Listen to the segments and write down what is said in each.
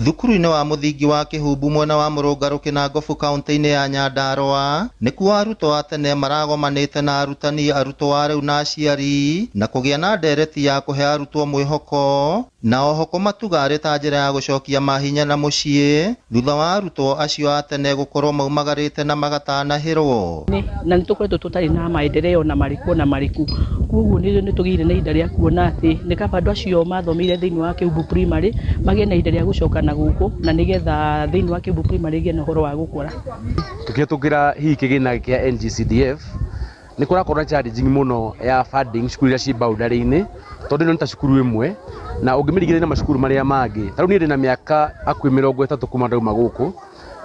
Thukuru-inĩ wa mũthingi wa Kĩhumbu mwena wa Mũrũngarũ Kĩnangobu kaunti-inĩ ya Nyandarua nĩkuo arutwo a tene maragomanĩte na arutani, arutwo a rĩu na aciari na kũgĩa na ndereti ya kũhe arutwo mwĩhoko na oho kũmatuga arĩ ta njĩra ya gũcokia mahinya na mũciĩ thutha wa arutwo acio a tene gũkorwo maumagarĩte na magatanahĩrwo. Na nĩ tũkoretwo tũtarĩ na maendeleo na marĩkũ na marĩkũ. Koguo nĩ tũgĩire na ihinda rĩa kuona atĩ nĩ kaba andũ acio mathomeire thĩinĩ wa Kĩhumbu Primary magĩe na ihinda rĩa gũcoka na gũkũ na nĩgetha thĩinĩ wa Kĩhumbu Primary ĩgĩe na ũhoro wa gũkũra. Tukĩhĩtũkĩra hihi kĩgĩna kĩa NGCDF nĩ kũrakorwo na challenging mũno ya funding cukuru iria ci boundary-inĩ tondũ ĩno nĩ ta cukuru ĩmwe na ũngĩmĩringithania na macukuru marĩa mangĩ. Ta rĩu niĩ ndĩna mĩaka hakuhĩ 30 kuma ndauma gũkũ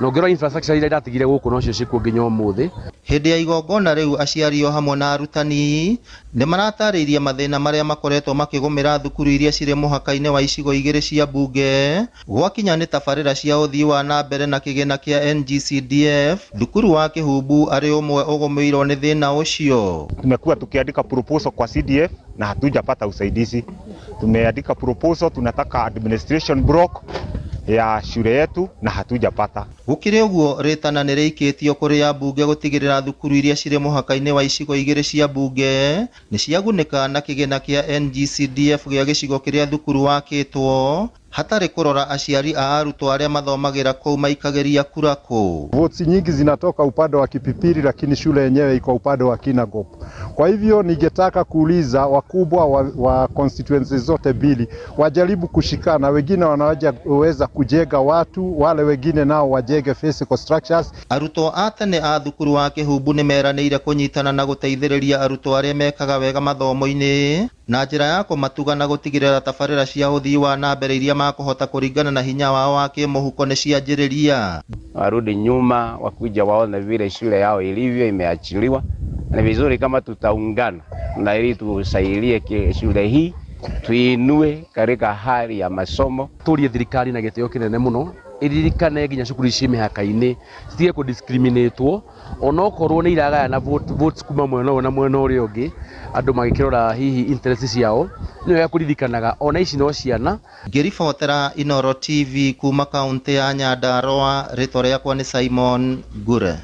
na ũngĩrora infrastructure iria ndatigire gũkũ nocio ciĩkuo nginya ũmũthĩ. Hĩndĩ ya igongona rĩu aciari o hamwe na arutani nĩ maratarĩirie mathĩna marĩa makoretwo makĩgũmĩra thukuru iria cirĩ mũhaka-inĩ wa icigo igĩrĩ cia mbunge gwakinya nĩ tabarĩra cia ũthii wa na mbere na kĩgĩna kĩa NGCDF, thukuru wa Kĩhumbu arĩ ũmwe ũgũmĩirwo nĩ thĩna ũcio. Tumekuwa tukiandika proposal kwa CDF na hatujapata usaidizi. Tumeandika proposal, tunataka administration block ya shule yetu na hatujapata. Gũkĩrĩ ũguo, rĩtana nĩ rĩikĩtio kũrĩ ambunge gũtigĩrĩra thukuru iria cirĩ mũhaka-inĩ wa icigo igĩrĩ cia mbunge nĩ ciagunĩka na kĩgĩna kĩa NGCDF gĩa gĩcigo kĩrĩa thukuru wakĩtwo hatarĩ kũrora aciari a arutwo arĩa mathomagĩra kũu maikagĩria kura kũ. Votes nyingi zinatoka upande wa Kipipiri, lakini shule yenyewe iko upande wa Kinangop. Kwa hivyo ningetaka kuuliza wakubwa wa constituencies zote mbili wajaribu kushikana, wengine wanaweza kujenga watu, wale wengine nao wajenge physical structures. Arutwo a tene a thukuru wa Kĩhumbu nĩ meranĩire kũnyitana na gũteithĩrĩria arutwo arĩa mekaga wega mathomo-inĩ na njĩra ya kũmatuga na gũtigĩrĩra tabarĩra cia ũthii wa na mbere iria makũhota kũringana na hinya wao wa kĩmũhuko nĩ cianjĩrĩria. Warudi nyuma wakuja waone vile shule yao ilivyo imeachiliwa. Ni vizuri kama tutaungana na ili tusaidie shule hii tuinue katika hali ya masomo. Tũrie thirikari na gĩtĩo kĩnene mũno ĩririkane nginya cukuru ici mĩhaka-inĩ citige kũ discriminatwo onokorwo nĩ iragayana votes kuma mwena ũyũ na mwena ũrĩa ũngĩ andũ magĩkĩrora hihi interest ciao. Nĩ wega kũririkanaga ona ici no ciana. Ngĩribotera Inooro TV kuma kaunti ya Nyandarua, rĩtwa rĩakwa nĩ Simon Ngure.